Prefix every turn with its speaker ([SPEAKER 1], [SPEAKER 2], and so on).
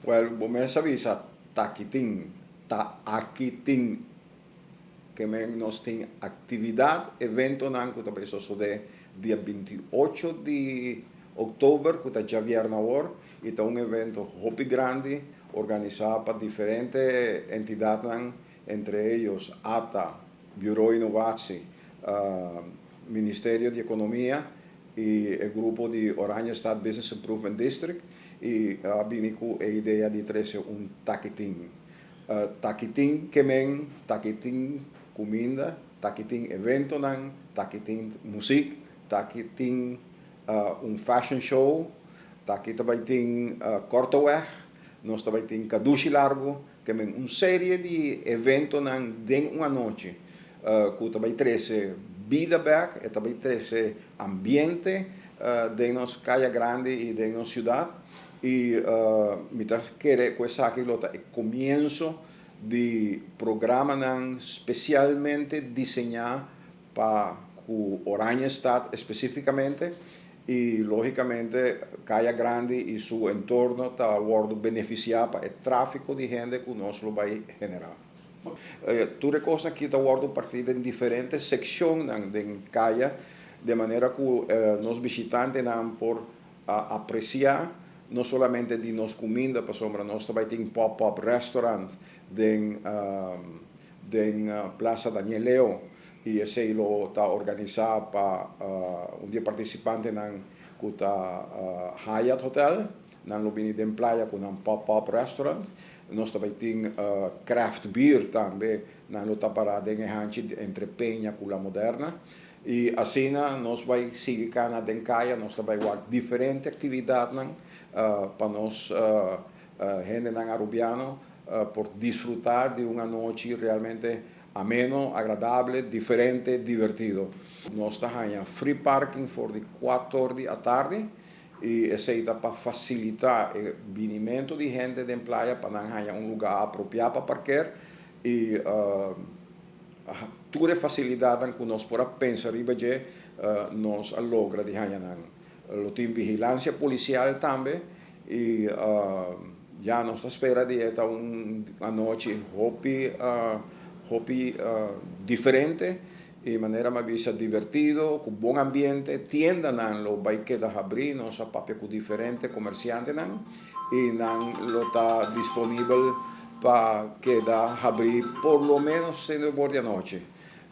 [SPEAKER 1] Well, bo mes a bisa t'aki tin, ta aki tin. Ke men nos tin aktividat, eventonan ku ta bai sosodé dia 28 di òktober, ku ta djabièrnè awor, i ta un evento hopi grandi organisá pa diferente entidatnan, entre ellos ATA, Bureau Innovatie, Ministerio di Ekonomia i e grupo di Oranjestad Business Improvement District, i a bini ku e idea di trese un t'aki tin. T'aki tin ke men, t'aki tin kuminda, t'aki tin eventonan, t'aki tin muzik, t'aki tin un fashion show, t'aki tambe tin korteweg, nos tambe tin kadushi largu, ke men un serie di eventonan den un anochi ku tambe trese bida bèk, e tambe trese ambiente den nos Kaya Grandi i den nos siudat. I mi ta kere ku esaki lo ta e komienso di programanan spesialmente diseñá pa ku Oranjestad espesífikamente i lógikamente Kaya Grandi i su entorno ta wòrdu benefisiá pa e tráfiko di hende ku nos lo bai generá. Tur e kosnan aki ta wòrdu partí den diferente sekshonnan den kaya de manera ku nos bishitantenan por apresiá no solamente di nos kuminda, pasobra nos ta bai tin pop-up restaurant den Plaza Daniel Leo i esei lo ta organisá pa un di e partisipantenan ku ta Hyatt Hotel. Nan lo bini den playa ku nan pop-up restaurant. Nos ta bai tin craft beer tambe, nan lo ta pará den e hanchi entre Peña ku La Moderna. I asina nos bai sigui kana den kaya, nos ta bai wak diferente aktividatnan pa nos hendenan arubiano por disfrutá di un anochi realmente ameno, agradable, diferente, divertido. Nos ta haña free parking for di 4'or di atardi i esei ta pa fasilitá e binimentu di hende den playa pa nan haña un lugá apropiá pa parker i tur e fasilidatnan ku nos por a pensa riba dje nos a logra di haña nan. Lo tin vigilansia polisial tambe i ya nos ta spera di e ta un anochi hopi hopi diferente i manera mi a bisa divertido ku bon ambiente. Tiendanan lo bai keda habrí, nos a papia ku diferente komersiantenan i nan lo ta disponibel pa keda habrí por lo menos te nuebe or di anochi.